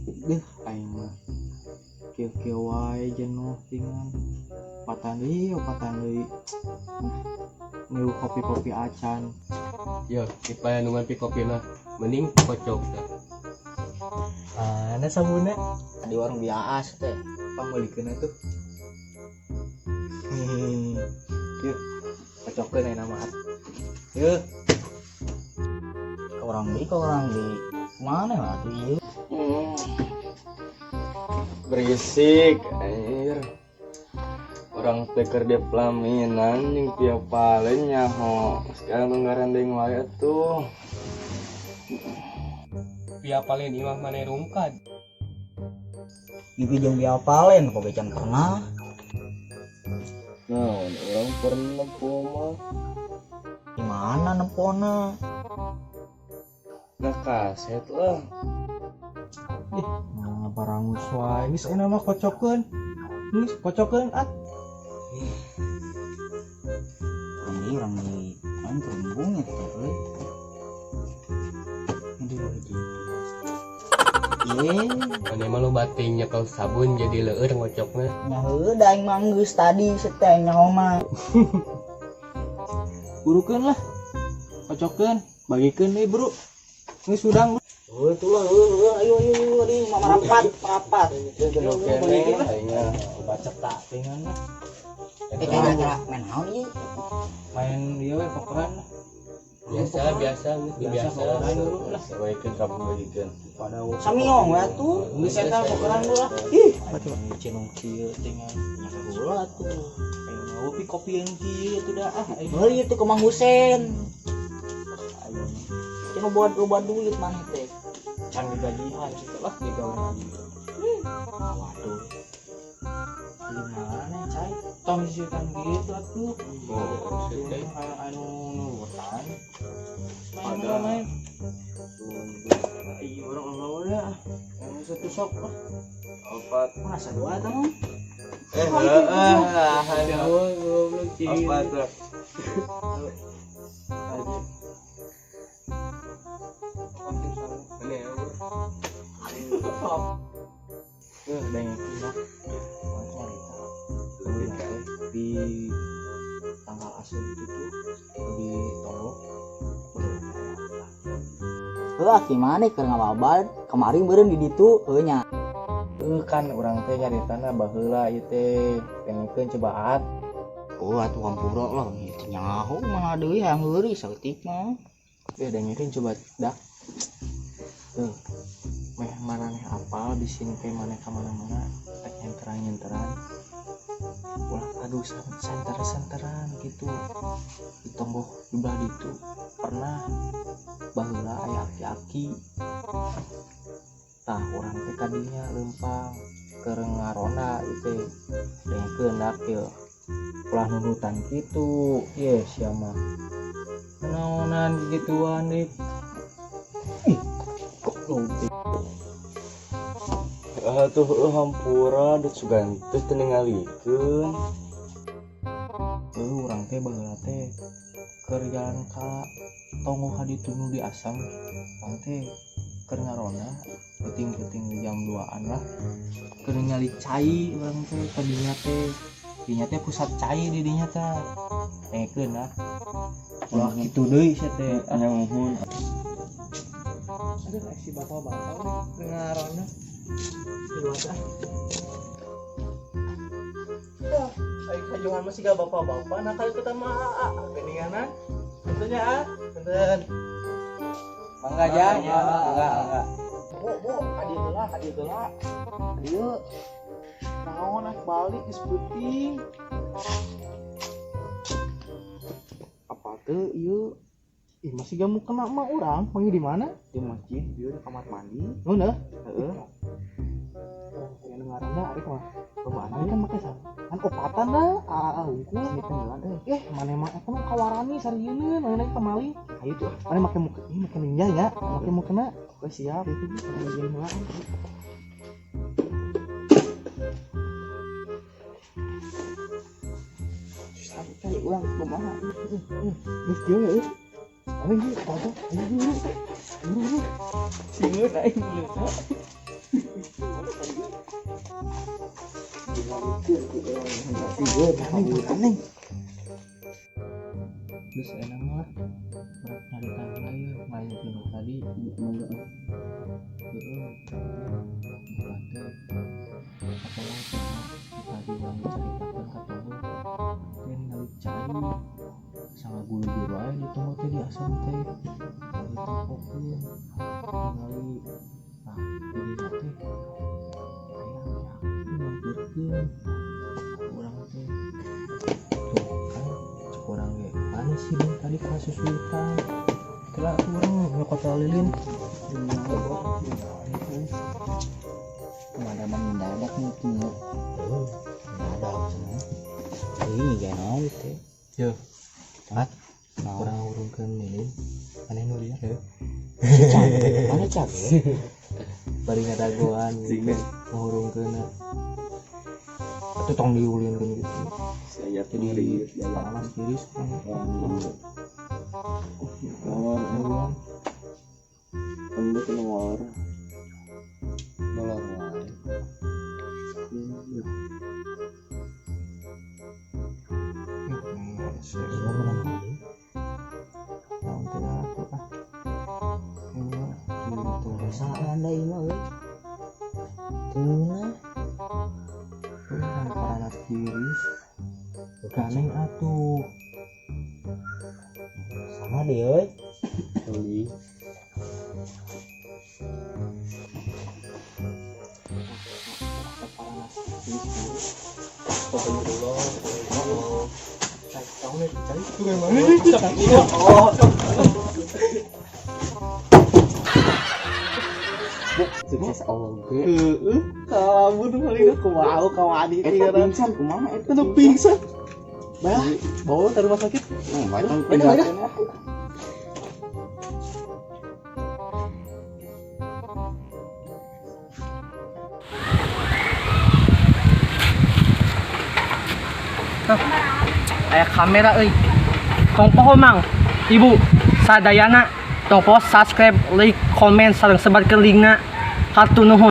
Deh aing mah kieu-kieu wae jenuh tingan. Patan deui, opatan deui. Niu kopi-kopi acan. Yo, dipaya nungan pi kopi mah mending kocok teh. Mana sabunna? Di warung biasa teh. Pangmeulikeun atuh. Yeuh, kocokeun aya nama. Yeuh, Ke orang deui, ke orang deui. Mana lah atuh ieu? Berisik anjir. Orang teh keur di pelaminan jeung Via Valen nyaho. Sekarang tuh ngarandeng wae tuh. Via Valen imah maneh rungkad. Mimpi jeung Via Valen kok can pernah. Nah, orang pernah nempo mah. Di mana nempona? Nah, kaset lah. Nah, barangus wae geus aya mah kocokeun. Geus kocokeun at. Orang deui, aing kerembung ya teh euy. Aduh, aduh. Ye, Maneh mah loba teuing nyekel sabun jadi leueur ngocokna. nya heueuh da aing mah geus tadi seteh nyaho mah. Burukeun lah. Kocokeun, bagikeun deui, Bro. Geus hudang. Heueuh tuh lah, heueuh, ayo ayo ayo deui marapat, marapat. Oke nih, aing mah. Baca tak tingan lah. Eh kira-kira main naon ieu? Main ieu we pokeran lah. Biasa biasa geus Biasa biasa. pokeran dulu lah. Bagikeun kabeh bagikeun. Pada Samiong we atuh. geus eta pokeran dulu lah. Ih, Cinung kieu tingan. nya heula atuh. Aing mau pi kopieun kieu tuh dah ah aing. Meuli itu ke Mang Husen. Aing Cina buat loba duit maneh teh. can digajihan kitu lah digawe lagi. Waduh. Di mana cai? Tong sisitan gitu atuh. Oh, teh. Kayak anu nurutan. Main Ada. main. Iya orang Allah dah. Yang satu sok lah. Opat. Mana sadua tah mah? Eh, heeh. Jauh goblok cing. Opat lah. Aja. Maneh eueuh. Eh, ada yang pindah. Nyarita. Kemudian di tanggal asal itu tuh di tolok. Heuh, gimana keur ngababad kemarin meureun di ditu heuh nya. Eh kan urang teh nyaritana baheula ieu teh pengenkeun cobaan. Oh, atuh hampura lah ieu nyaho mana deui hayang heureuy saeutik mah. Eh dengerin coba dak. Tuh. Meh maraneh apal di sini teh maneh ka mana-mana rek nyenteran-nyenteran. Ulah aduh senter-senteran gitu. Di tonggoh di belah ditu pernah baheula aya aki-aki. Tah urang teh kadinya leumpang keur ngaronda ieu teh. Dengekeun dak ieu. Ulah nurutan kitu. Ye sia mah. Naonan gituan deui. Ih, kok goblok. Ah tuh heueuh hampura da sugan teh teu ningalikeun. Heuh urang teh baheula teh keur jalan ka tonggoh ka ditu nu di Asam. Urang teh keur ngaronda peuting-peuting jam 2-an lah. Keur ningali cai urang teh tadinya teh. Dinya teh pusat cai di dinya teh. Dengekeun lah. Ulah kitu deui sia teh. Ah, Nya muhun. aduh si bapak-bapak nih keur ngaronda. Liwat ah. Ayo kajuhan mah siga bapak-bapak nah kalau kita mah aa geuninganan. Tentunya ah, punten. Mangga jang, Mangga, mangga, mangga. Bo, bo, adi heula, adi heula. Dieu. Naon ah balik geus peuting. Apa teu ieu? Ih, masih gak mau kena mah urang, manggil di mana? Di masjid, dieu di kamar mandi. Nuhun heuh. Heeh. Urang teh ngaranna arek mah. Mana kan make sarung. Kan opatan dah, aa hungkul. Ini tenggelam euy. Eh, mana mah eta mah kawarani sarieun, mana lagi kamali. Ayo tuh, mana make muka, ini make ninja ya, make mukena. Oke, siap. Bagian heula. Santai urang kumaha. Geus kieu ya euy. Mana ieu foto? Ayo buru. Buru. Singeun aing buru. Aneh. Terus enak lah. Urang nyarita heula ieu ngayakeun nu tadi. Heeh. Urang teh katolong tadi urang dicaritakeun ka tonggo teh ningali cai sangaguluyur wae di tonggo teh di asam teh ditempokeun ningali nah dirina teh aya yakin mampirkeun urang teh tuh kan cek urang ge mana sih bang tadi kasusuitan kira tuh urang nyokot lilin. Pemadaman mendadak mungkin ya. Heeh, mendadak cenah. Ih, gak naon teh. Yo, Mat, Naon? urang ngurungkeun lilin aneh nu liar ya. Mana cabe? Bari ngadagoan gitu ngurungkeun atuh tong diulinkeun gitu. Saya Jadi panas tiris kan. Molor, Eueuh. tembus molor. Molor wae. Iya menang kali. Naon teh atuh ah. Eueuh, gitu. Perasaan da ieu mah euy. Teu Eueuh, panas tiris. Ganeng atuh. Sama deh euy. Teuing. Panas tiris. Astagfirullah. Cai tahun itu cai itu memang. Sukses oge. Heeh, kabur paling aku mau kawani Eta pingsan kumaha eta? Itu pingsan. Bah, bawa ke rumah sakit. Bae Bae, bae. Aya kamera euy. Tong poho mang. Ibu sadayana tong poho subscribe, like, komen sareng sebarkeun linkna. Hatur nuhun.